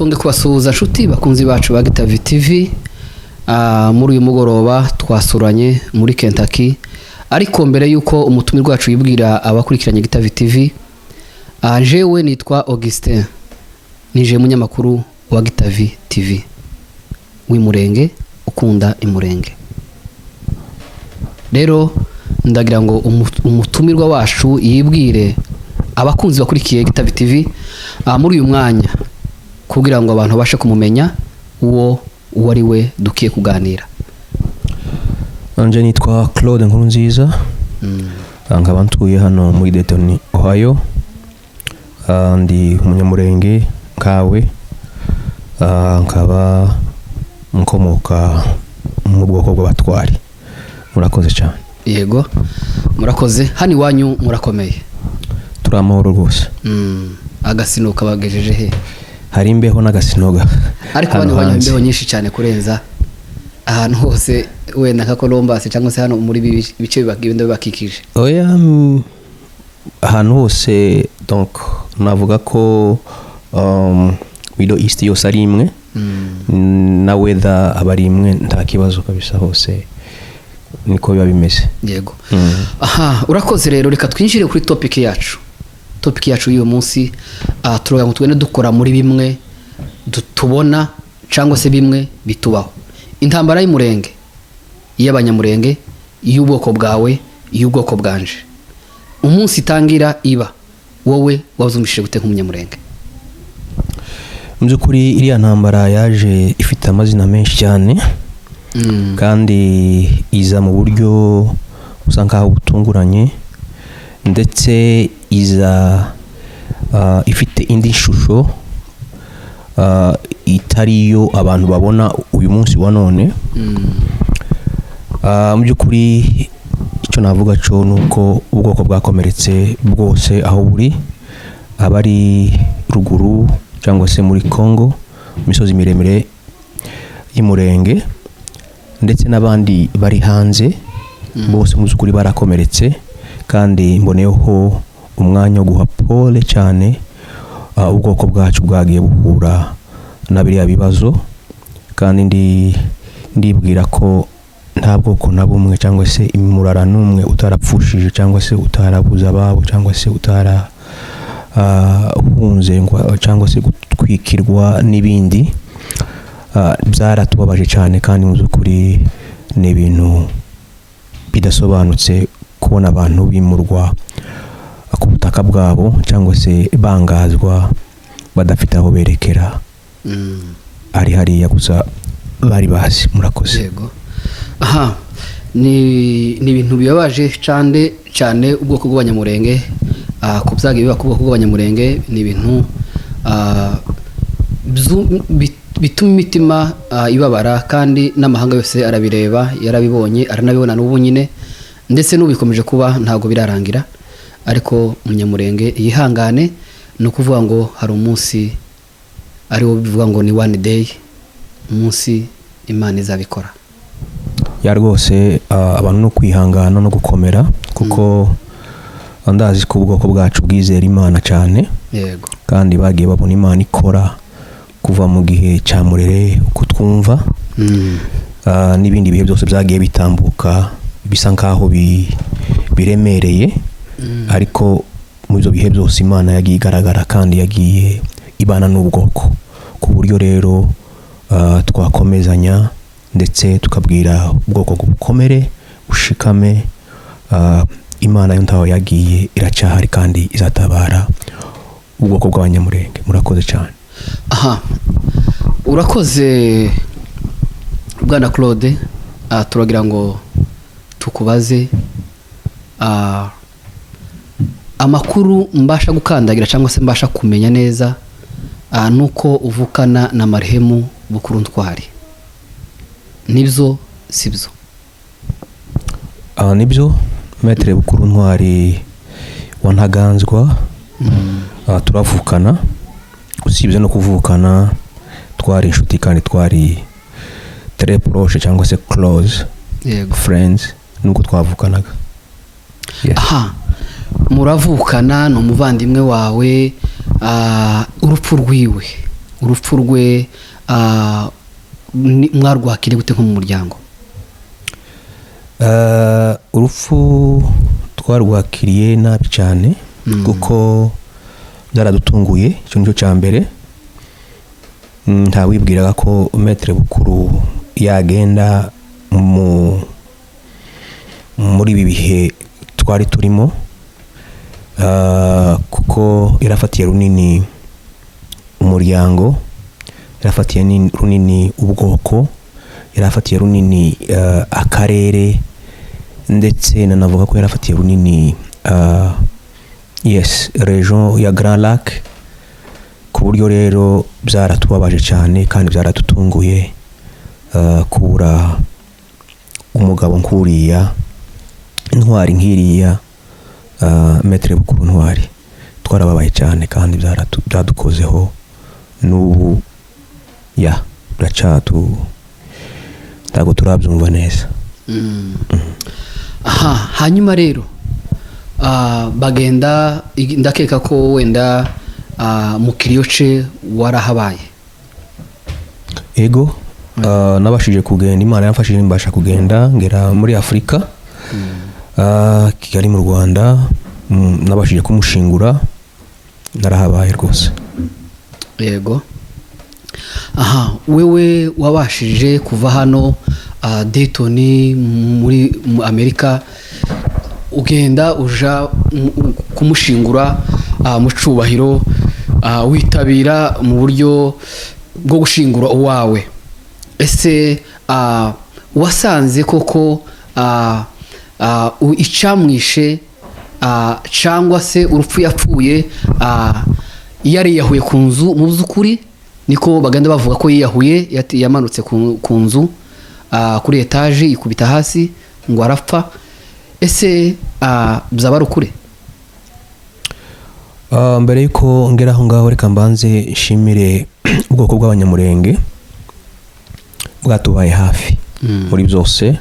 Twongeye kubasuhuza, nshuti bakunzi bacu ba Gitavi TV. Muri uyu mugoroba twasuranye muri Kentucky, ariko mbere y'uko umutumirwa wacu yibwira abakurikiranye Gitavi TV, jewe nitwa Augustin, nije munyamakuru wa Gitavi TV w'Imurenge, ukunda Imurenge. Rero ndagira ngo umutumirwa wacu yibwire abakunzi bakurikiye Gitavi TV muri uyu mwanya, kugira ngo abantu babashe kumumenya uwo uwo ari we dukiye kuganira. Anje nitwa Claude Nkurunziza, nkaba ntuye hano muri Dayton, Ohio. Ndi umunyamurenge nkawe, nkaba nkomoka mu bwoko bw'abatwari. Murakoze cyane. Yego, murakoze. Hano iwanyu murakomeye? Turi amahoro rwose. Agasino kabagejeje he? Hari imbeho n'agasinoga. Ariko hano hano iwanyu hanze. imbeho nyinshi cyane kurenza ahantu hose, wenda nka Columbus cyangwa se hano muri ibi bice bigenda bibakikije. Oya, ahantu hose, donc navuga ko Middle East yose ari imwe, na weather aba ari imwe, nta kibazo kabisa, hose niko biba bimeze. Yego. Aha, urakoze. Rero reka twinjire kuri topic yacu. Topic yacu y'uyu munsi, turagira ngo tugende dukora muri bimwe tubona cyangwa se bimwe bitubaho. Intambara y'Umurenge, y'Abanyamurenge, y'ubwoko bwawe, y'ubwoko bwanje, umunsi itangira iba, wowe wazumvishije gute nk'umunyamurenge? Mu by'ukuri iriya ntambara yaje ifite amazina menshi cyane, kandi iza mu buryo busa nkaho butunguranye, ndetse iza ifite indi shusho itari yo abantu babona uyu munsi wa none. Mu by'ukuri icyo navuga cyo ni uko ubwoko bwakomeretse bwose aho buri, abari ruguru cyangwa se muri Congo mu misozi miremire y'Umurenge, ndetse n'abandi bari hanze, bose mu by'ukuri barakomeretse. Kandi mboneyeho umwanya wo guha pole cyane ubwoko bwacu bwagiye buhura na biriya bibazo. Kandi ndibwira ko nta bwoko na bumwe cyangwa se imurara n'umwe utarapfushije cyangwa se utarabuze ababo cyangwa se utara hunze cyangwa se gutwikirwa n'ibindi. Byaratubabaje cyane, kandi mu by'ukuri ni ibintu bidasobanutse kubona abantu bimurwa ku butaka bwabo cyangwa se bangazwa badafite aho berekera, ari hariya gusa bari bazi. Murakoze. Yego. Aha ni ibintu bibabaje cyane cyane ubwoko bw'Abanyamurenge. Ku byagiye biba ku bwoko bw'Abanyamurenge, ni ibintu bituma imitima ibabara, kandi n'amahanga yose arabireba, yarabibonye, aranabibona n'ubu nyine, ndetse n'ubu bikomeje kuba, ntabwo birarangira. Ariko umunyamurenge yihangane, ni ukuvuga ngo hari umunsi ariwo bivuga ngo ni one day, umunsi Imana izabikora. Ya rwose, abantu no kwihangana no gukomera, kuko ndazi ko ubwoko bwacu bwizera Imana cyane, kandi bagiye babona Imana ikora kuva mu gihe cya Murere uko twumva, n'ibindi bihe byose byagiye bitambuka bisa nkaho biremereye, ariko muri ibyo bihe byose Imana yagiye igaragara kandi yagiye ibana n'ubwoko, ku buryo rero twakomezanya ndetse tukabwira ubwoko ngo bukomere, bushikame. Imana yo ntaho yagiye, iracyahari kandi izatabara ubwoko bw'Abanyamurenge. Murakoze cyane. Aha, urakoze bwana Claude. Turagira ngo tukubaze, amakuru mbasha gukandagira cyangwa se mbasha kumenya neza, nuko uvukana na marehemu Bukuru Ntwari. Nibyo, sibyo? Nibyo, Maître Bukuru Ntwari wa Ntaganzwa, turavukana. Usibye no kuvukana, twari inshuti kandi twari très proche cyangwa se close friends nubwo twavukanaga. Yes. Aha, muravukana, ni umuvandimwe wawe. Urupfu rwiwe Urupfu rwe mwarwakiriye gute nko mu muryango? Urupfu twarwakiriye nabi cyane, kuko byaradutunguye. Icyo nicyo cya mbere. Ntawibwiraga ko Maître Bukuru yagenda muri ibi bihe twari turimo, kuko yarafatiye runini umuryango, yarafatiye runini ubwoko, yarafatiye runini akarere, ndetse nanavuga ko yarafatiye runini yes, région ya Grands Lacs, ku buryo rero byaratubabaje cyane kandi byaradutunguye kubura umugabo nk'uriya, intwari nk'iriya, Maître Bukuru Ntwari. Twarababaye cyane kandi byadukozeho. N'ubu ya biracatu, ntabwo turabyumva neza. Aha, hanyuma rero bagenda, ndakeka ko wenda mu kiriyo ce warahabaye? Ego, nabashije kugenda. Imana yamfashije mbasha kugenda ngera muri Afurika, Kigali mu Rwanda. Nabashije kumushingura, narahabaye rwose. Yego. Aha, wewe wabashije kuva hano Dayton muri mu Amerika, ugenda uja kumushingura mu cubahiro, witabira mu buryo bwo gushingura uwawe. Ese wasanze koko icamwishe cyangwa se urupfu yapfuye yariyahuye ku nzu? Mu by'ukuri niko bagenda bavuga ko yiyahuye, yamanutse ku nzu, kuri etaje, yikubita hasi ngo arapfa. Ese byaba ari ukuri? Mbere yuko ngera aho ngaho, reka mbanze nshimire ubwoko bw'Abanyamurenge bwatubaye hafi muri byose.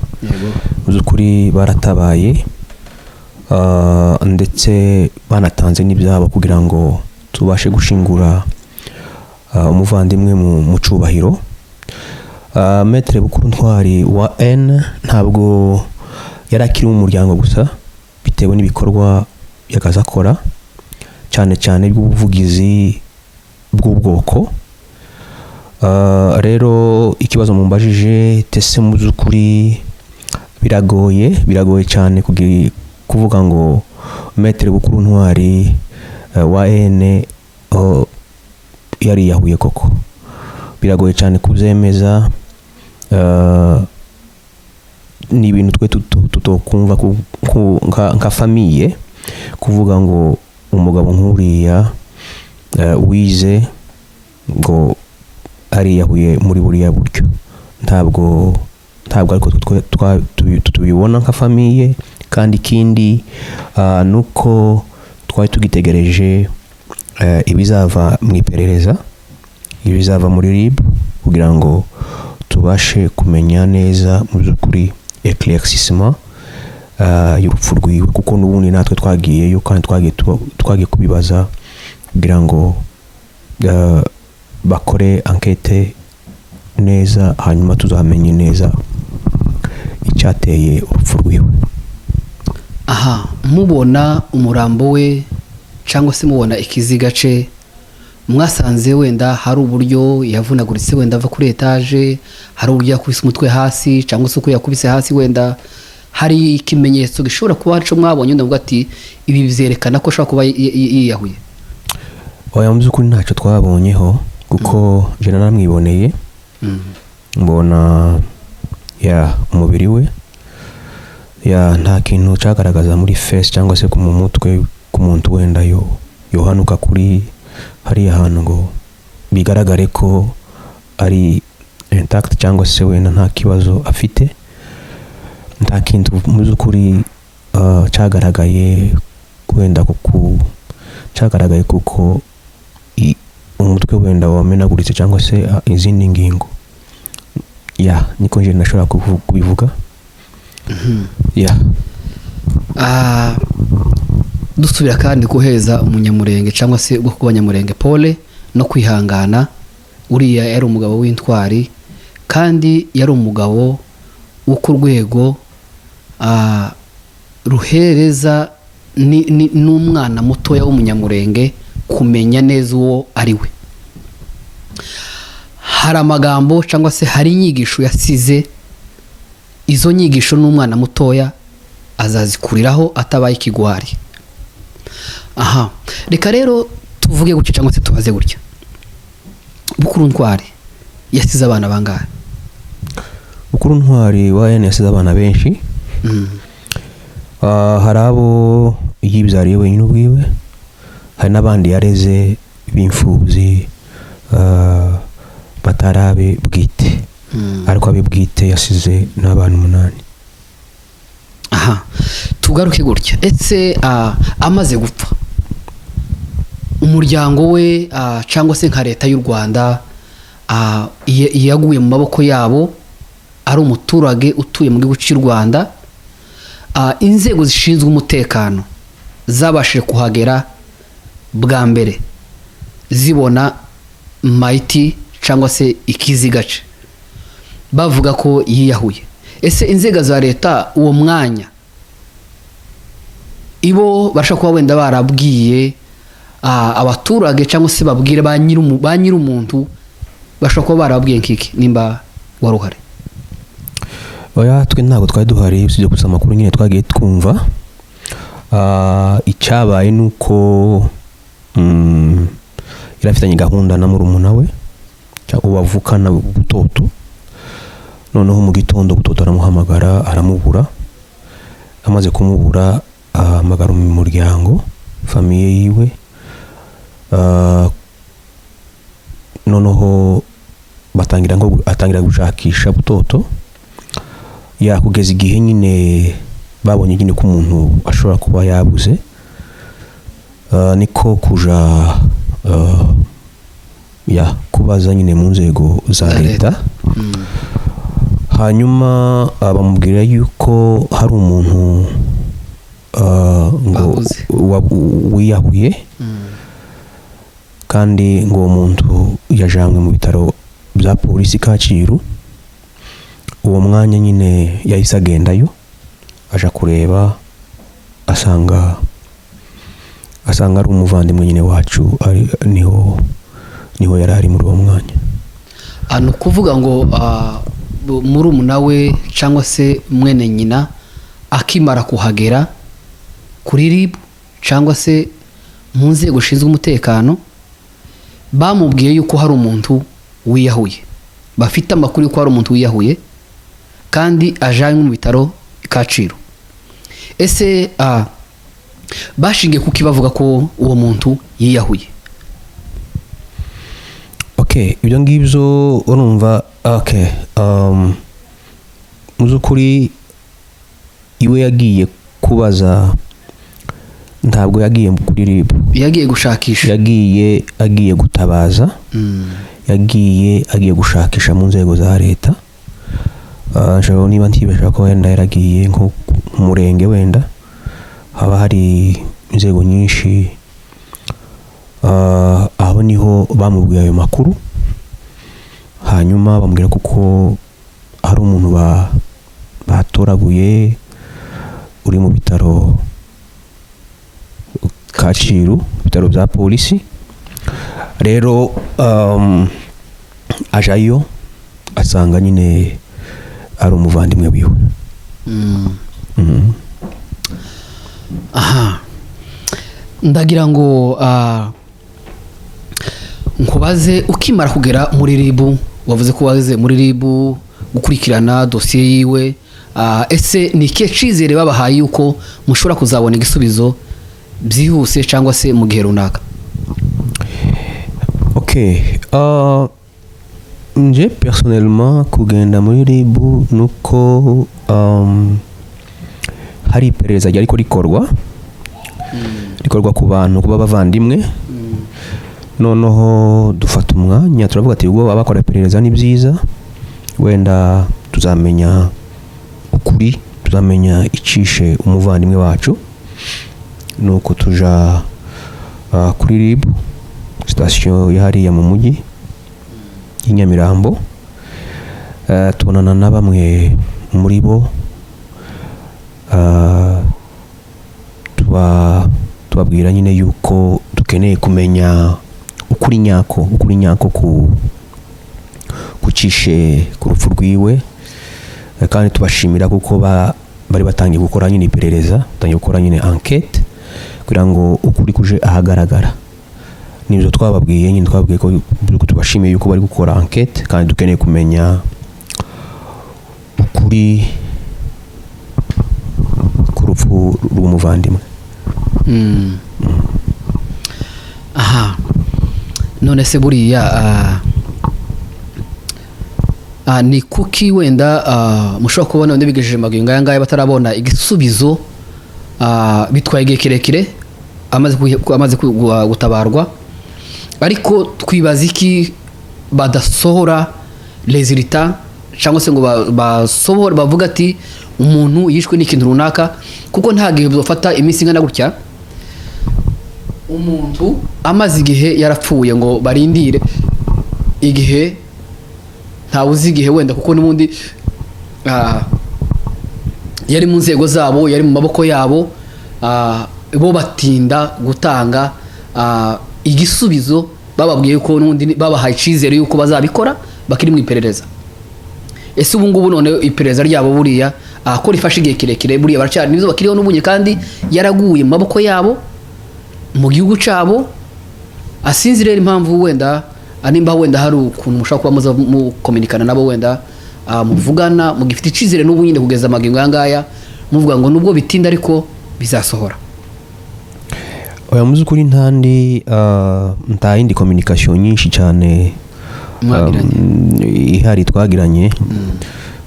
Mu by'ukuri baratabaye, ndetse banatanze n'ibyabo kugira ngo tubashe gushingura umuvandimwe mu cubahiro. Maître Bukuru Ntwari wa N ntabwo yari akiri mu muryango gusa, bitewe n'ibikorwa yakaza akora, cyane cyane by'ubuvugizi bw'ubwoko. Rero ikibazo mumbajije, tese mu by'ukuri biragoye, biragoye cyane kuvuga ngo Maître Bukuru Ntwari wa N yariyahuye koko. Biragoye cyane kubyemeza. Ni ibintu twe tutokumva nka famille, kuvuga ngo umugabo nk'uriya wize ngo ariyahuye muri buriya buryo. Ntabwo ariko tubibona nka famille. Kandi ikindi nuko twari tugitegereje ibizava mu iperereza, ibizava muri RIB, kugira ngo tubashe kumenya neza mu by'ukuri éclaircissement y'urupfu rwiwe, kuko n'ubundi natwe twagiyeyo kandi twagiye kubibaza kugira ngo bakore enquête neza, hanyuma tuzamenye neza icyateye urupfu rwiwe. Aha, mubona umurambo we cyangwa se mubona ikiziga ce, mwasanze wenda hari uburyo yavunaguritse, wenda ava kuri etaje, hari uburyo yakubise umutwe hasi, cyangwa se uko yakubise hasi, wenda hari ikimenyetso gishobora kuba hari icyo mwabonye, wenda muvuga ati ibi byerekana ko ashobora kuba yiyahuye? Oya, mu by'ukuri ntacyo twabonyeho, kuko njye naramwiboneye, mbona ya umubiri we, ya nta kintu cyagaragaza muri face cyangwa se ku mu mutwe ku muntu wenda yo yohanuka kuri hariya hantu ngo bigaragare ko ari intact cyangwa se wenda nta kibazo afite. Nta kintu mu by'ukuri cyagaragaye wenda kuku cyagaragaye, kuko umutwe wenda wamenaguritse cyangwa se izindi ngingo. Ya, niko nje nashobora kubivuga, ya. Dusubira kandi guheza Umunyamurenge cyangwa se ubwoko bw'Abanyamurenge pole no kwihangana. Uriya yari umugabo w'intwari, kandi yari umugabo wo ku rwego ruhereza n'umwana mutoya w'umunyamurenge kumenya neza uwo ari we. Hari amagambo cyangwa se hari inyigisho yasize, izo nyigisho n'umwana mutoya azazikuriraho atabaye ikigwari. Aha reka rero tuvuge gutya cyangwa se tubaze gutya: Bukuru Ntwari yasize abana bangahe? Bukuru Ntwari wa N yasize abana benshi. Hari abo yibyariye wenyine ubwiwe, hari n'abandi yareze b'imfubyi, batari abe bwite, ariko abe bwite yasize n'abana 8. Aha tugaruke gutya: ese amaze gupfa, umuryango we cyangwa se nka Leta y'u Rwanda, yaguye mu maboko yabo ari umuturage utuye mu gihugu cy'u Rwanda, inzego zishinzwe umutekano zabashije kuhagera bwa mbere zibona mayiti cyangwa se ikizigace, bavuga ko yiyahuye, ese inzego za leta uwo mwanya ibo barashobora kuba wenda barabwiye abaturage cyangwa se babwire ba nyir'umuntu, bashobora kuba barababwiye nk'iki nimba wari uhari? Oya, twe ntabwo twari duhari, usibye gusa amakuru nyine twagiye twumva. Icyabaye ni uko yari afitanye gahunda na murumuna we cyangwa uwo bavukana Butoto. Noneho mu gitondo Butoto aramuhamagara aramubura. Amaze kumubura ahamagara mu muryango, famille yiwe. Noneho batangira ngo atangira gushakisha Butoto, ya kugeza igihe nyine babonye nyine ko umuntu ashobora kuba yabuze. Niko kuja ya kubaza nyine mu nzego za Za leta. Hanyuma bamubwira yuko hari umuntu ngo Babuze. wiyahuye, kandi ngo uwo muntu yajanywe mu bitaro bya polisi Kacyiru. Uwo mwanya nyine yahise agendayo, aja kureba, asanga ari umuvandimwe nyine wacu, ari niho yari ari muri uwo mwanya. Ni ukuvuga ngo murumuna we cyangwa se mwene nyina akimara kuhagera kuri RIB cyangwa se mu nzego zishinzwe umutekano, bamubwiye yuko hari umuntu wiyahuye, bafite amakuru yuko hari umuntu wiyahuye kandi ajanywe mu bitaro Kacyiru. Ese bashingiye kuki bavuga ko uwo muntu yiyahuye? Okay, ibyo ngibyo urumva, okay, mu by'ukuri iwe yagiye kubaza, ntabwo yagiye kuri RIB. Yagiye gushakisha. Yagiye agiye gutabaza. Yagiye agiye gushakisha mu nzego za leta. Nshobora niba ntibeshya ko wenda yaragiye nko mu murenge, wenda haba hari inzego nyinshi. Aho niho bamubwiye ayo makuru, hanyuma bamubwira kuko hari umuntu batoraguye uri mu bitaro Kacyiru, ibitaro bya polisi. Rero ajayo asanga nyine ari umuvandimwe wiwe. Aha ndagira ngo nkubaze: ukimara kugera muri RIB, wavuze ko waze muri RIB gukurikirana dosiye yiwe, ese ni ikihe cyizere babahaye yuko mushobora kuzabona igisubizo byihuse cyangwa se mu gihe runaka? Okay, nje personnellement kugenda muri RIB nuko hari iperereza ryariko rikorwa ku bantu kuba bavandimwe. Noneho dufata umwanya turavuga ati ubwo baba bakora iperereza ni byiza, wenda tuzamenya ukuri, tuzamenya icishe umuvandimwe wacu. Nuko tuja kuri RIB sitasiyo ya hariya mu mujyi. y'i Nyamirambo. Tubonana na bamwe muri bo, tubabwira nyine yuko dukeneye kumenya ukuri nyako ku kucishe ku rupfu rwiwe. Kandi tubashimira kuko bari batangiye gukora nyine iperereza, batangiye gukora nyine enquête kugira ngo ukuri kuje ahagaragara. Nibyo twababwiye nyine, twababwiye ko tubashimiye yuko bari gukora enquête kandi dukeneye kumenya ukuri ku rupfu rw'umuvandimwe. Aha none se buriya ni kuki wenda mushobora kubona wenda bigejeje magingo aya ngaya batarabona igisubizo, bitwaye igihe kirekire amaze gutabarwa, ariko twibaza iki badasohora résultat cyangwa se ngo basohore bavuga ati umuntu yishwe n'ikintu runaka, kuko nta gihe bafata iminsi ingana gutya umuntu amaze igihe yarapfuye ngo barindire igihe ntawe uzi igihe wenda, kuko n'ubundi yari mu nzego zabo, yari mu maboko yabo, bo batinda gutanga igisubizo bababwiye ko n'ubundi babahaye icyizere yuko bazabikora bakiri mu iperereza. Ese ubu ngubu none iperereza ryabo buriya ko rifashe igihe kirekire, buriya baracyari nizo bakiriho n'ubundi kandi yaraguye mu maboko yabo mu gihugu cyabo? Asinzi rero impamvu wenda nimba wenda hari ukuntu mushobora kuba muza mukominikana nabo, wenda muvugana mugifite icyizere n'ubu nyine kugeza amagingo aya ngaya, muvuga ngo nubwo bitinda ariko bizasohora. Oya, mu by'ukuri ntandi nta yindi communication nyinshi cyane mwagiranye. Ihari twagiranye.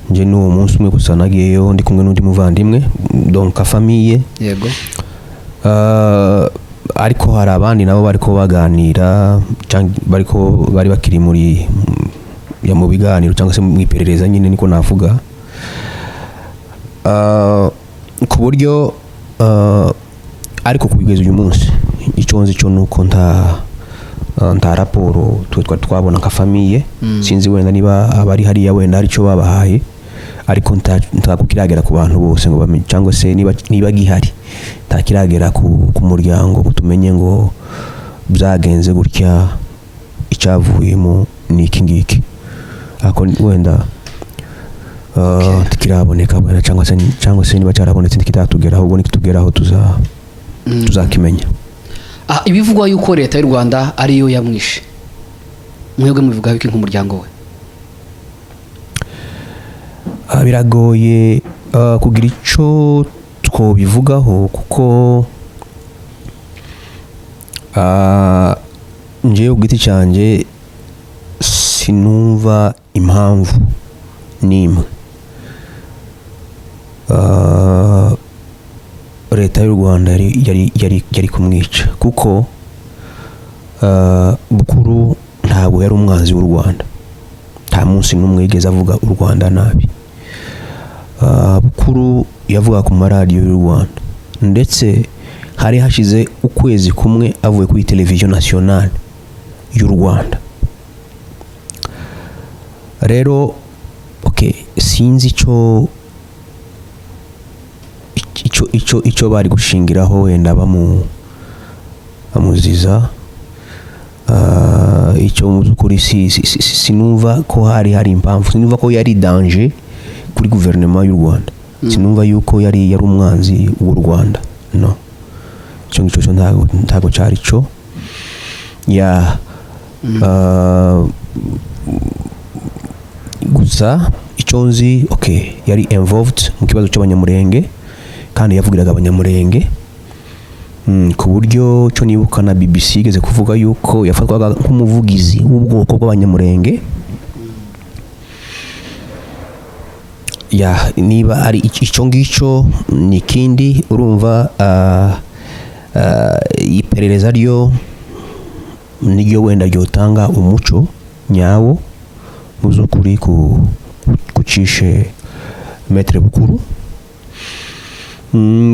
Nje n'uwo munsi umwe gusa nagiyeyo ndi kumwe n'undi muvandimwe, donc famille. Ariko hari abandi nabo bariko baganira cyangwa bariko bari bakiri muri ya mu biganiro cyangwa se mu iperereza nyine, niko navuga. Ku buryo ariko kugeza uyu munsi icyo nzi cyo nuko nta raporo twe twari twabona nka famille. Sinzi wenda niba abari hariya wenda hari icyo babahaye, ariko ntabwo kiragera ku bantu bose ngo bamenye, cyangwa se niba gihari nta kiragera ku muryango ngo tumenye ngo byagenze gutya, icyavuyemo ni iki ngiki. Ariko wenda ntikiraboneka wenda, cyangwa se niba cyarabonetse ntikiratugeraho, ubwo nikitugeraho tuzakimenya. Ibivugwa yuko leta y'u Rwanda ariyo yamwishe, mwebwe mubivugaho iki nk'umuryango we? Biragoye kugira icyo twobivugaho kuko njyewe ku giti cyanjye sinumva impamvu n'imwe leta y'u Rwanda yari kumwica, kuko Bukuru ntabwo yari umwanzi w'u Rwanda, nta munsi n'umwe yigeze avuga u Rwanda nabi. Bukuru yavuga ku maradiyo y'u Rwanda, ndetse hari hashize ukwezi kumwe avuye kuri televiziyo nationale y'u Rwanda. Rero okay, sinzi icyo bari gushingiraho wenda bamuziza. Icyo mu by'ukuri sinumva ko hari impamvu, sinumva ko yari danger kuri guverinoma y'u Rwanda, sinumva yuko yari umwanzi w'u Rwanda. No, icyo ngicyo cyo ntabwo cyari cyo ya. Gusa icyo nzi, okay, yari involved mu kibazo cy'Abanyamurenge kandi yavugiraga Abanyamurenge, ku buryo cyo nibuka na BBC igeze kuvuga yuko yafatwaga nk'umuvugizi w'ubwoko bw'Abanyamurenge. Ya, niba ari icyo ngicyo ni ikindi. Urumva iperereza ryo niryo wenda ryotanga umuco nyawo mu by'ukuri ku kucishe Maître Bukuru.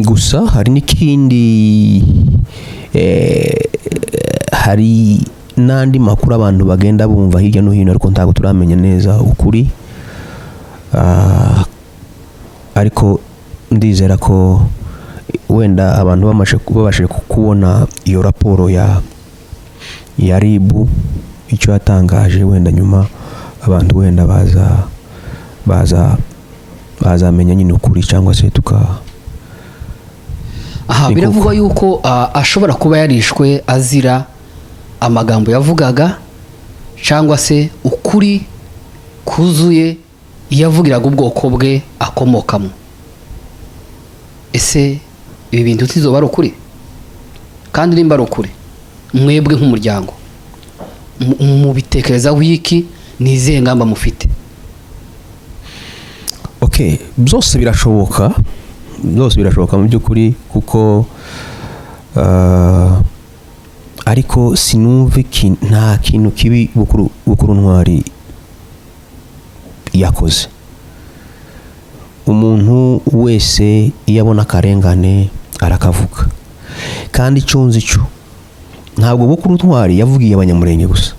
Gusa hari n'ikindi, hari n'andi makuru abantu bagenda bumva hirya no hino, ariko ntabwo turamenya neza ukuri. Ariko ndizera ko wenda abantu babashije kubona iyo raporo ya RIB, icyo yatangaje, wenda nyuma abantu wenda baza bazamenya nyine ukuri, cyangwa se tuka Aha Ni biravugwa yuko ashobora kuba yarishwe azira amagambo yavugaga, cyangwa se ukuri kuzuye yavugiraga ubwoko bwe akomokamo. Ese ibi bintu tizoba ari ukuri? Kandi nimba ari ukuri, mwebwe nk'umuryango mubitekerezaho iki? Ni izihe ngamba mufite? Okay, byose birashoboka, byose birashoboka mu by'ukuri, kuko ariko sinumva nta kintu kibi Bukuru Ntwari yakoze. Umuntu wese iyo abona akarengane arakavuga, kandi icyo nzi cyo, ntabwo Bukuru Ntwari yavugiye Abanyamurenge gusa.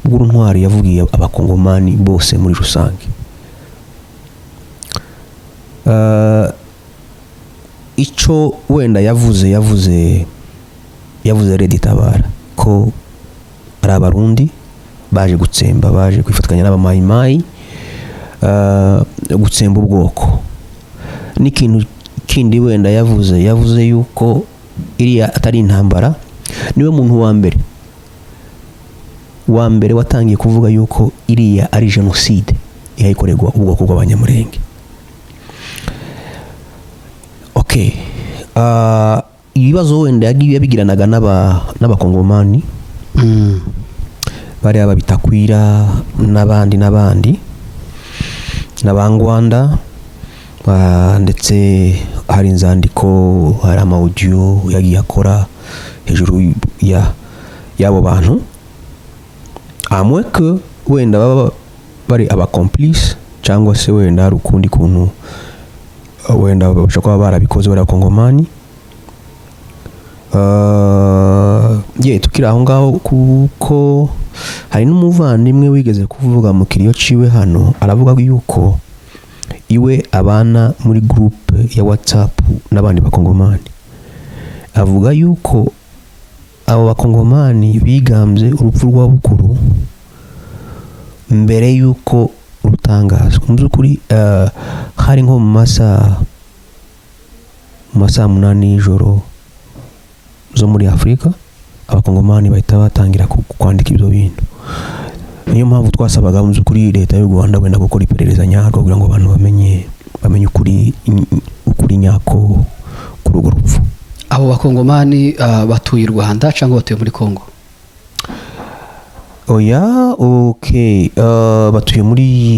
Bukuru Ntwari yavugiye Abakongomani bose muri rusange. Icyo wenda yavuze RED Tabara ko ari Abarundi baje gutsemba, baje kwifatanya n'Abamayimayi gutsemba ubwoko. N'ikintu kindi wenda yavuze yuko iriya atari intambara. Niwe muntu wa mbere watangiye kuvuga yuko iriya ari jenoside yayikorerwa ubwoko bw'Abanyamurenge. Okay, ibibazo wenda yagiye yabigiranaga n'Abakongomani bariya babitakwira n'abandi n'abandi n'Abangwanda, ndetse hari inzandiko, hari ama audio yagiye akora hejuru ya y'abo bantu, amwe que wenda baba bari aba complice, cyangwa se wenda hari ukundi kuntu wenda babasha kuba barabikoze bari Abakongomani. Ye tukiri aho ngaho, kuko hari n'umuvandimwe wigeze kuvuga mu kiriyo ciwe hano, aravuga yuko iwe abana muri groupe ya WhatsApp n'abandi Bakongomani, avuga yuko abo Bakongomani bigambye urupfu rwa Bukuru mbere yuko rutangazwa. Mu by'ukuri hari nko mu masaha 8 y'ijoro zo muri Afurika, Abakongomani bahita batangira kwandika ibyo bintu. Niyo mpamvu twasabaga mu by'ukuri leta y'u Rwanda wenda gukora iperereza nyarwo, kugira ngo abantu bamenye ukuri nyako kuri urwo rupfu. Abo Bakongomani batuye u Rwanda cyangwa batuye muri Kongo? Oya, okay, batuye muri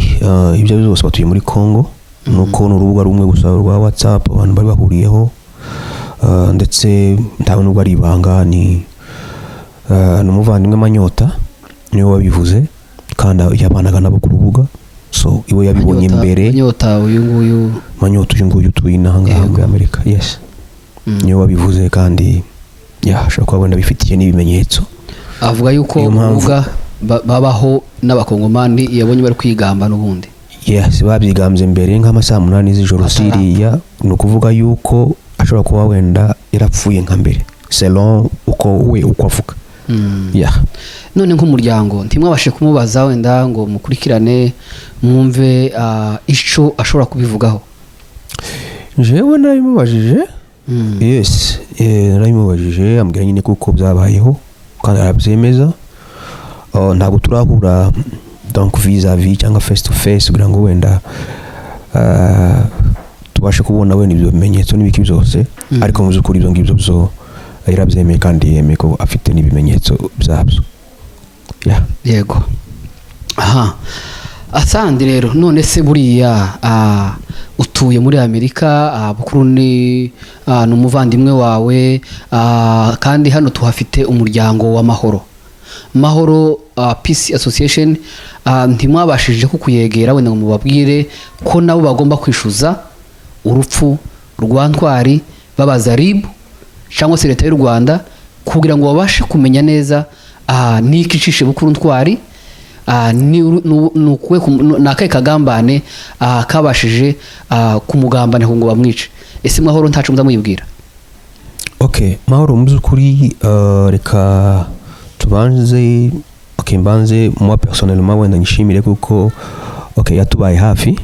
ibyo byose batuye muri Congo. Nuko ni urubuga rumwe gusa rwa WhatsApp abantu bari bahuriyeho, ndetse ntawe nubwo ari ibanga, ni umuvandimwe Manyota niwe wabivuze, kandi yabanaga nabo ku rubuga, so iwe yabibonye mbere. Manyota uyu nguyu? Manyota uyu nguyu utuye inaha ngaha muri Amerika, yes. Niwe wabivuze, kandi ya ashobora kuba wenda bifitiye n'ibimenyetso. Avuga yuko Niyo mpamvu- urubuga babaho n'Abakongomani yabonye bari kwigamba n'ubundi. Yes, babyigambye mbere nk'amasaha 8 z'ijoro. Atarapfa. Siriya ni ukuvuga yuko ashobora kuba wenda yarapfuye nka mbere, selon uko we uko avuga. Yeah. None nk'umuryango ntimwabashe kumubaza wenda ngo mukurikirane, mwumve ico ashobora kubivugaho? Jewe narabimubajije. Yes, narabimubajije, ambwira nyine kuko byabayeho kandi arabyemeza. Ntabwo turahura donc vis à vis cyangwa face to face kugira ngo wenda tubashe kubona wenda ibyo bimenyetso n'ibiki byose. Ariko mu by'ukuri ibyo ngibyo byo yarabyemeye, kandi yemeye ko afite n'ibimenyetso byabyo, yeah. Yego, aha asandi rero. None se buriya utuye muri Amerika, Bukuru ni umuvandimwe wawe, kandi hano tuhafite umuryango w'amahoro, Mahoro Peace Association, ntimwabashije ko kuyegera wenda ngo mubabwire ko nabo bagomba kwishyuza urupfu rwa Ntwari, babaza RIB cyangwa se leta y'u Rwanda, kugira ngo babashe kumenya neza Niki cishe Bukuru Ntwari? Ni akahe kagambane kabashije kumugambanira ngo bamwice? Ese Mahoro ntaco muza muyibwira? Okay, Mahoro, mu by'ukuri reka tubanze, okay, mbanze moi personnellement wenda nishimire kuko, okay, yatubaye hafi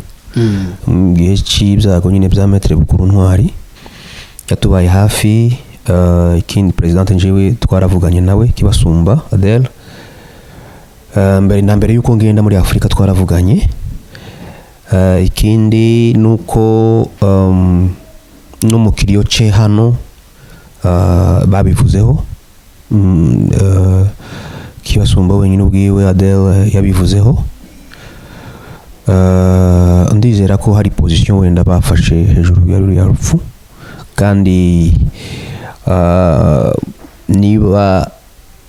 mu gihe cy'ibyago nyine bya Maître Bukuru Ntwari, yatubaye hafi. Ikindi, présidente njyewe twaravuganye nawe, Kibasumba Adele, mbere na mbere yuko ngenda muri Afurika twaravuganye. Ikindi nuko no mu kiriyo ce hano babivuzeho. Kibasumba wenyine ubwiwe Adele yabivuzeho. Ndizera ko hari position wenda bafashe hejuru ya ruriya rupfu, kandi niba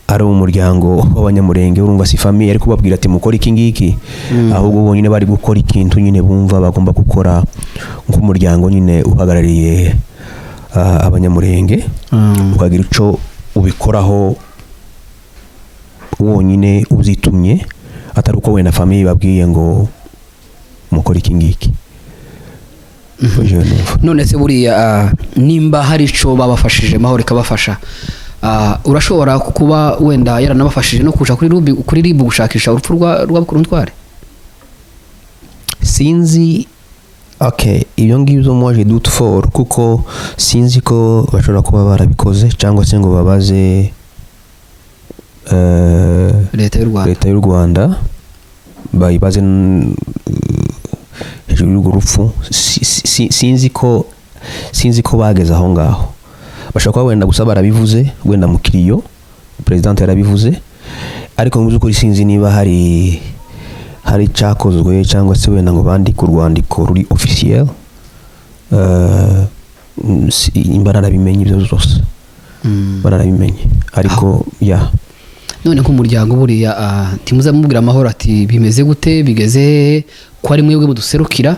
ari umuryango w'Abanyamurenge, urumva si famille ariko babwira ati mukora iki ngiki, ahubwo bonyine bari gukora ikintu nyine bumva bagomba gukora nk'umuryango nyine uhagarariye Abanyamurenge, ukagira icyo ubikoraho wonyine ubyitumye, atari uko wenda famille babwiye ngo mukore iki ngiki. Jewe numva. None se buriya nimba hari ico babafashije, Mahoro ikabafasha, urashobora kuba wenda yaranabafashije no kuja kuri RIB gushakisha urupfu rwa Bukuru Ntwari? Sinzi, okay, ibyo ngibyo moi je doute fort, kuko sinzi ko bashobora kuba barabikoze cyangwa se ngo babaze Leta y'u Rwanda. Leta y'u Rwanda bayibaze hejuru y'urwo rupfu. Sinzi ko bageze aho ngaho. Bashobora kuba wenda gusa barabivuze wenda mu kiriyo, président yarabivuze, ariko mu by'ukuri sinzi niba hari icyakozwe cyangwa se wenda ngo bandike urwandiko ruri officiel. Narabimenye ibyo byose, bararabimenye, ariko ya. None nk'umuryango buriya ntimuza mubwira Amahoro ati bimeze gute, bigeze hehe, ko ari mwebwe muduserukira,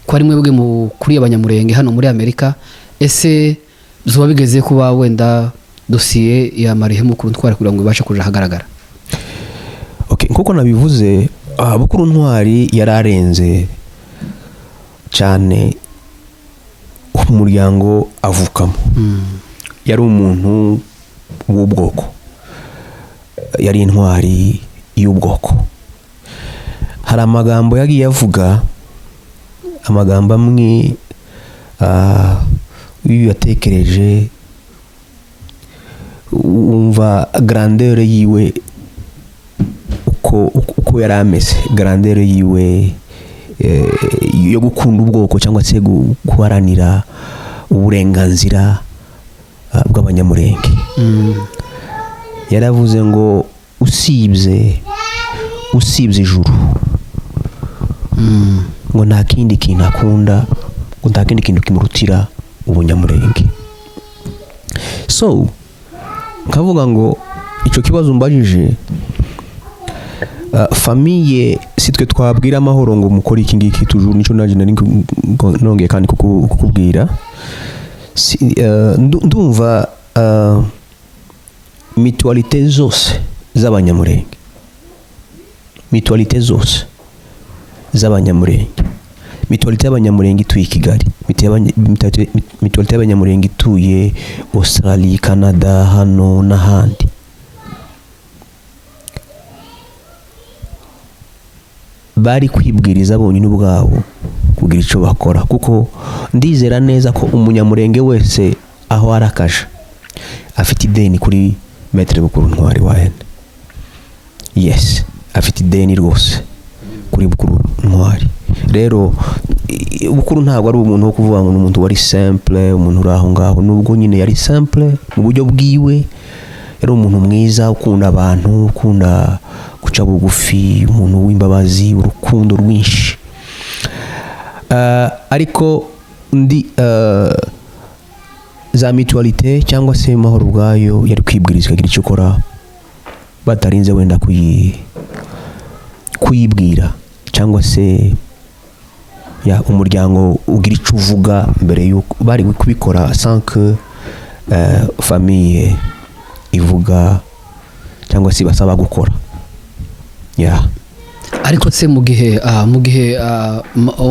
ko ari mwebwe mukuriye Abanyamurenge hano muri Amerika? Ese zuba bigeze kuba wenda dosiye ya marehemu Bukuru Ntwari kugira ngo ibashe kuja ahagaragara? Okay, nkuko nabivuze, Bukuru Ntwari yari arenze cyane umuryango avukamo. Yari umuntu w'ubwoko, yari intwari y'ubwoko. Hari amagambo yagiye avuga, amagambo amwe iyo uyatekereje wumva grandeur yiwe, uko yari ameze, grandeur yiwe yo gukunda ubwoko cyangwa se guharanira uburenganzira bw'Abanyamurenge. Yaravuze ngo usibye ijuru, ngo nta kindi kintu akunda, ngo nta kindi kintu kimurutira ubunyamurenge. So nkavuga ngo icyo kibazo umbajije, famille si twe twabwira Amahoro ngo mukore iki ngiki. Toujours nico naje nari nongeye kandi kukubwira. Ndumva mutualité zose z'Abanyamurenge, mutualité zose z'Abanyamurenge, mutualité y'Abanyamurenge ituye i Kigali, mutualité y'Abanyamurenge ituye Australie, Canada, hano n'ahandi, bari kwibwiriza bonyine ubwabo kugira icyo bakora, kuko ndizera neza ko Umunyamurenge wese aho arakaje afite ideni kuri Maître Bukuru Ntwari wa hene. Yes, afite ideni rwose kuri Bukuru Ntwari. Rero Bukuru ntabwo ari umuntu wo kuvuga ngo ni umuntu wari simple, umuntu uri aho ngaho. Nubwo nyine yari simple mu buryo bwiwe, yari umuntu mwiza, ukunda abantu, ukunda guca bugufi, umuntu w'imbabazi, urukundo rwinshi. Ariko ndi za mutualité cyangwa se Mahoro ubwayo yari kwibwiriza ikagira icyo ikora batarinze wenda kuyibwira, cyangwa se ya umuryango ugira icyo uvuga mbere yuko bari kubikora sans que famille ivuga. Cyangwa se ibasaba gukora, yeah. Ariko se mu gihe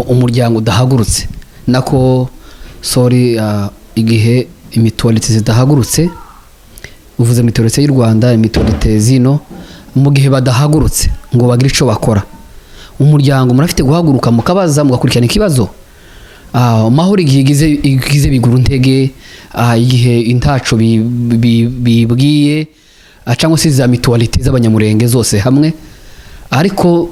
umuryango udahagurutse, nako sorry, igihe imitualité zidahagurutse, uvuze mutualité y'u Rwanda, mutualité zino, mu gihe badahagurutse ngo bagire icyo bakora, umuryango murafite guhaguruka mukabaza, mugakurikirana ikibazo. Mahoro igihe igize biguru ntege, igihe intaco bibwiye, cyangwa se za mutualité z'Abanyamurenge zose hamwe, ariko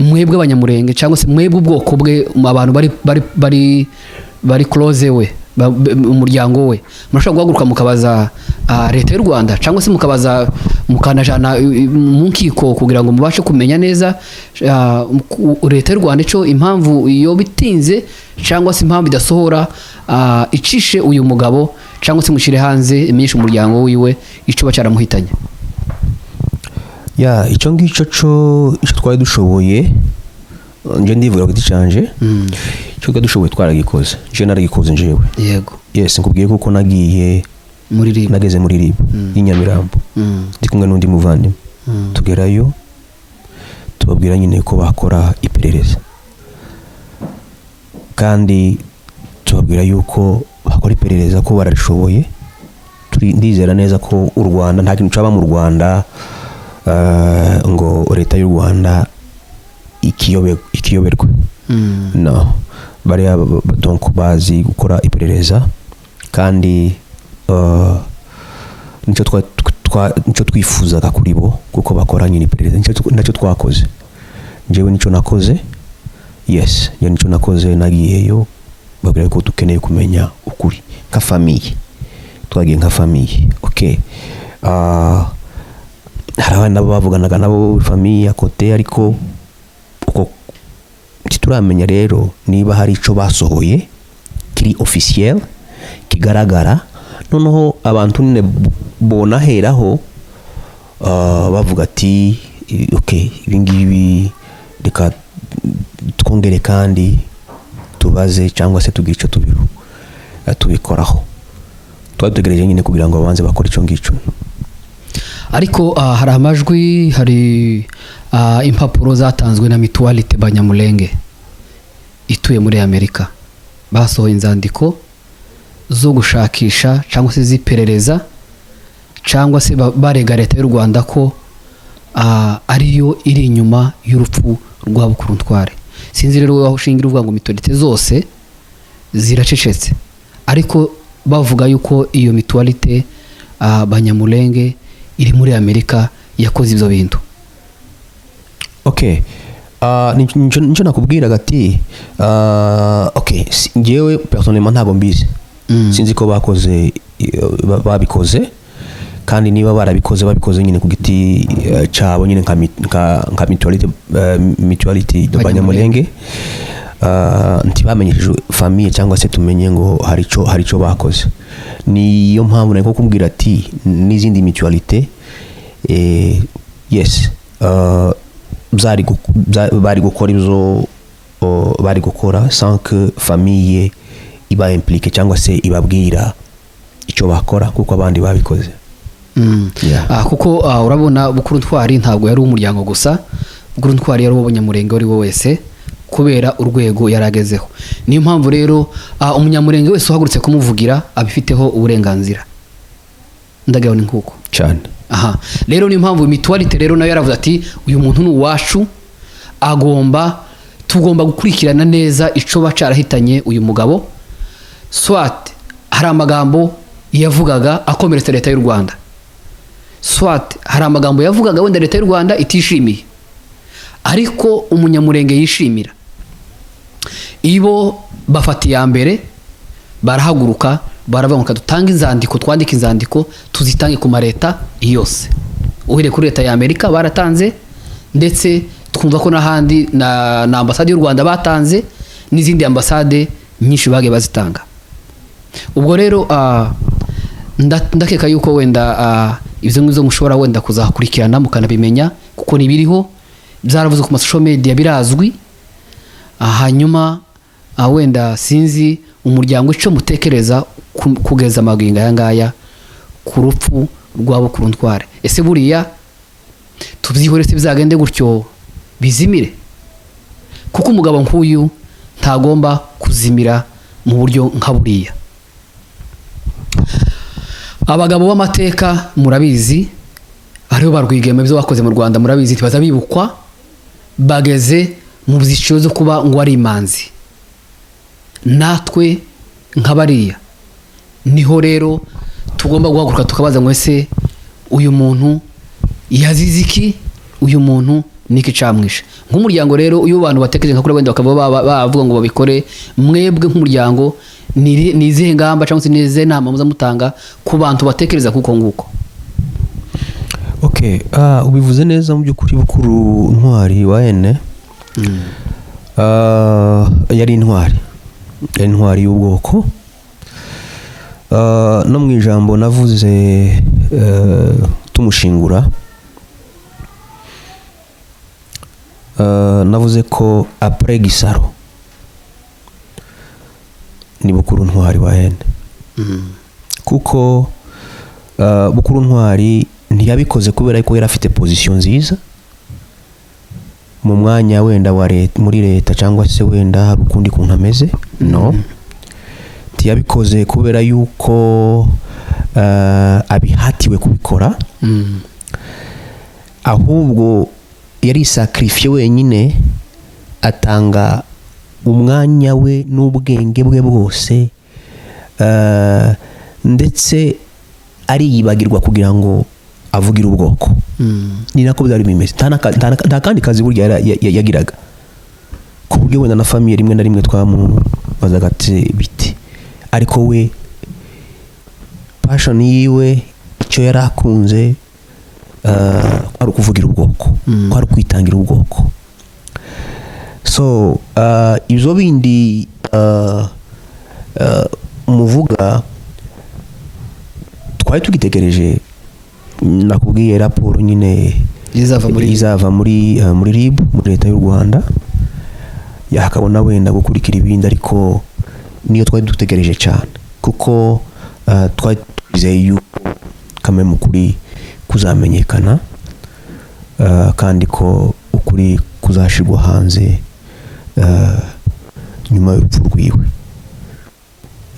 mwebwe Abanyamurenge cyangwa se mwebwe ubwoko bwe, mu abantu bari close we, umuryango we, murashobora guhaguruka mukabaza leta y'u Rwanda cyangwa se mukabaza, mukanajana mu nkiko kugira ngo mubashe kumenya neza leta y'u Rwanda ico impamvu iyo bitinze cyangwa se impamvu idasohora, icishe uyu mugabo cyangwa se mushyire hanze, imenyeshe umuryango wiwe ico cyaramuhitanye? Ya, icyo ngicyo cyo, icyo twari dushoboye, nje ndivuga ku giti canje, icyo twari dushoboye twaragikoze. Nje naragikoze njewe. Yes, nkubwiye kuko nagiye Muri RIB. Nageze muri RIB y'i Nyamirambo ndi kumwe n'undi muvandimwe. Tugerayo, tubabwira nyine ko bakora iperereza, kandi tubabwira yuko bakora iperereza ko bararishoboye. Ndizera neza ko u Rwanda, nta kintu caba mu Rwanda ngo leta y'u Rwanda ikiyoberwe. No bariya donc bazi gukora iperereza, kandi nicyo twifuzaga kuri bo, kuko bakora nyine iperereza. Nicyo twakoze. Njyewe nicyo nakoze, yes, njyewe nicyo nakoze. Nagiyeyo babwira ko dukeneye kumenya ukuri nka famille. Twagiye nka famille, okay. Hari abandi nabo bavuganaga nabo, famille à côté, ariko uko ntituramenya rero niba hari icyo basohoye kiri officiel kigaragara. Noneho abantu nyine bonaheraho bavuga ati: "Ok, ibi ngibi reka twongere kandi tubaze cyangwa se tugire icyo tubikoraho." Twari dutegereje nyine kugira ngo babanze bakore icyo ngicyo. Ariko hari amajwi, hari impapuro zatanzwe na Mutualité Banyamulenge ituye muri Amerika. Basohoye inzandiko zo gushakisha cyangwa se z'iperereza, cyangwa se barega leta y'u Rwanda ko ariyo iri inyuma y'urupfu rwa Bukuru Ntware. Sinzi rero wowe aho ushingira uvuga ngo mutualité zose ziracecetse, ariko bavuga yuko iyo mutualité Banyamulenge iri muri Amerika yakoze ibyo bintu. Okay. Nico nakubwiraga ati okay, njyewe personnellement ntabwo mbizi. Sinzi ko bakoze, babikoze, kandi niba barabikoze, babikoze nyine ku giti cyabo nyine nka mutualité de Banyamulenge. Ntibamenyesheje famille cyangwa se tumenye ngo hari ico bakoze. Niyo mpamvu nari kukubwira ati n'izindi mutualité, yes, bari gukora ibyo bari gukora sans que famille iba impliquée cyangwa se ibabwira icyo bakora kuko abandi babikoze. Yeah. Kuko urabona Bukuru Ntwari ntabwo yari umuryango gusa. Bukuru Ntwari yari uw'Abanyamurenge uwo ari we wese kubera urwego yari agezeho. Niyo mpamvu rero Umunyamurenge wese uhagurutse kumuvugira abifiteho uburenganzira. Ndagaho ni nkuko. Cyane. Aha rero niyo mpamvu mutualité rero nayo yaravuze ati: "Uyu muntu ni uwacu, agomba tugomba gukurikirana neza ico bacarahitanye uyu mugabo." Soit hari amagambo yavugaga akomeretsa leta y'u Rwanda, soit hari amagambo yavugaga wenda leta y'u Rwanda itishimiye ariko Umunyamurenge yishimira. Ibo bafata iya mbere, barahaguruka, baravuga ngo: "Dutange inzandiko, twandike inzandiko, tuzitange ku mareta yose." Uhereye kuri leta ya Amerika baratanze, ndetse twumva ko n'ahandi na ambasade y'u Rwanda batanze, n'izindi ambasade nyinshi bagiye bazitanga. Ubwo rero ndakeka yuko wenda ibyo ngibyo mushobora wenda kuzakurikirana mukanabimenya, kuko ntibiriho, byaravuze ku ma social media, birazwi. Hanyuma wenda sinzi umuryango icyo mutekereza kugeza amagingo aya ngaya ku rupfu rwa Bukuru Ntware. Ese buriya Tubyihore se bizagende gutyo bizimire? Kuko umugabo nk'uyu ntagomba kuzimira mu buryo nka buriya. Abagabo b'amateka murabizi, aribo ba Rwigema, ibyo bakoze mu Rwanda murabizi, ntibaza bibukwa, bageze mu byiciro zo kuba ngo ari imanzi. Natwe nka bariya niho rero tugomba guhaguruka tukabaza ngo: ese uyu muntu yazize iki? Uyu muntu niki camwishe? Nk'umuryango rero, iyo abantu batekereje nka kuri wenda bakaba bavuga ngo babikore, mwebwe nk'umuryango ni izihe ngamba cyangwa se ni izihe nama muza mutanga ku bantu batekereza kuko nguko? Okay, ubivuze neza. Mu by'ukuri, Bukuru Ntwari wa ene yari intwari, yari intwari y'ubwoko. No mu ijambo navuze tumushingura, navuze ko après Gisaro ni Bukuru Ntwari wa ene, kuko Bukuru Ntwari ntiyabikoze kubera ko yari afite position nziza mu mwanya wenda wa leta, muri leta, cyangwa se wenda hari ukundi kuntu ameze. No ntiyabikoze kubera yuko abihatiwe kubikora, ahubwo yari sacrifié wenyine, atanga umwanya we n'ubwenge bwe bwose, ndetse ariyibagirwa kugira ngo avugire ubwoko. Ni nako byari bimeze. Nta kandi kazi burya yagiraga, ku buryo wenda na famille rimwe na rimwe twamubazaga ati biti, ariko we passion yiwe, icyo yari akunze, kwari ukuvugira ubwoko, kwari ukwitangira ubwoko. So ibyo bindi muvuga twari tugitegereje, nakubwiye raporo nyine izava muri izava muri RIB, muri leta y'u Rwanda, yakabona wenda gukurikira ibindi, ariko niyo twari dutegereje cyane, kuko twari twizeye yuko kamwe mu kuri kuzamenyekana, kandi ko ukuri kuzashirwa hanze nyuma y'urupfu rwiwe,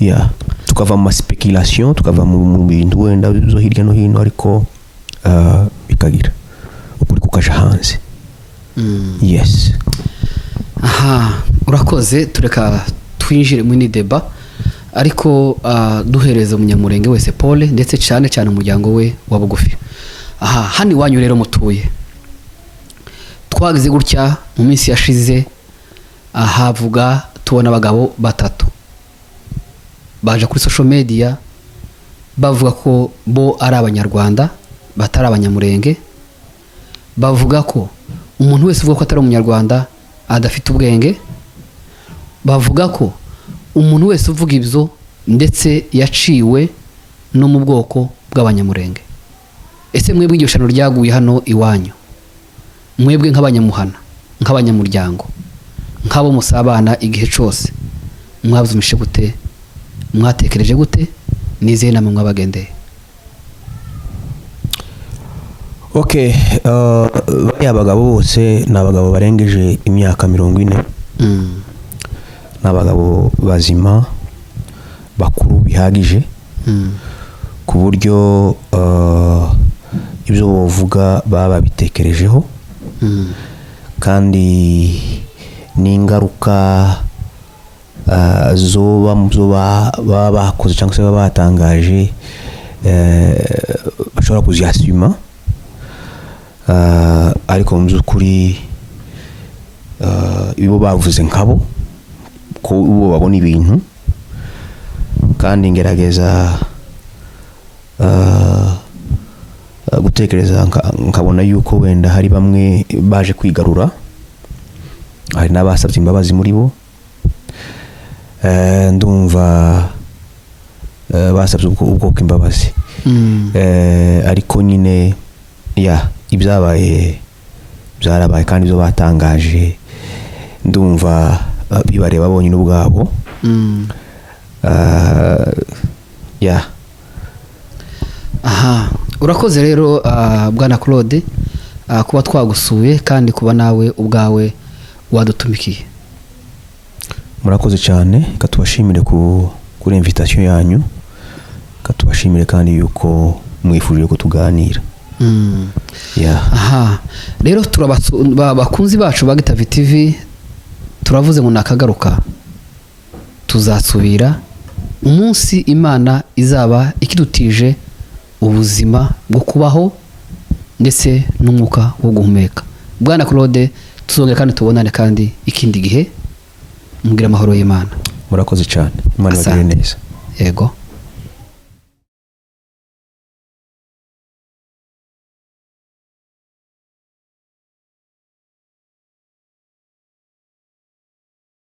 ya tukava mu ma spéculation, tukava mu bintu wenda zo hirya no hino, ariko bikagira ukuri kukaja hanze. Yes. Aha, urakoze. Tureka twinjire muri débat, ariko duhereza umunyamurenge wese pole, ndetse cyane cyane umuryango we wa bugufi. Aha hano iwanyu rero mutuye, twagize gutya mu minsi yashize, ahavuga tubona abagabo batatu baje kuri social media bavuga ko bo ari abanyarwanda, batari abanyamurenge, bavuga ko umuntu wese uvuga ko atari umunyarwanda adafite ubwenge, bavuga ko umuntu wese uvuga ibyo ndetse yaciwe no mu bwoko bw'abanyamurenge. Ese mwebwe iryo shano ryaguye hano iwanyu, mwebwe nk'abanyamuhana, nk'abanyamuryango, nk'abo musabana igihe cyose, mwabyumvishe gute? Mwatekereje gute? N'izihe nama mwabagendeye? Okay, bariya bagabo bose ni abagabo barengeje imyaka 40. Ni abagabo bazima, bakuru bihagije, ku buryo ibyo bavuga baba babitekerejeho, kandi n'ingaruka zoba mu byo baba bakoze cyangwa se baba batangaje, bashobora kuziyasima. Ariko mu by'ukuri, ibo bavuze nkabo ko bo babona ibintu, kandi ngerageza gutekereza nkabona yuko wenda hari bamwe baje kwigarura, hari n'abasabye imbabazi muri bo. Ndumva basabye ubwoko imbabazi. Ariko nyine ya ibyabaye byarabaye, kandi ibyo batangaje ndumva bibareba bonyine ubwabo. Ya. Aha, urakoze rero, bwana Claude. Kuba twagusuye kandi kuba nawe ubwawe wadutumikiye. Murakoze cyane. Reka tubashimire kuri invitation yanyu. Reka tubashimire kandi yuko mwifuje ko tuganira. Yeah. Aha rero bakunzi bacu ba Gitavi TV, turavuze ngo nakagaruka, tuzasubira umunsi Imana izaba ikidutije ubuzima bwo kubaho ndetse n'umwuka wo guhumeka. Bwana Claude, tuzongera kandi tubonane kandi ikindi gihe. Mubwire amahoro y'Imana. Murakoze cyane, Imana ibagirire Asante. neza. Yego.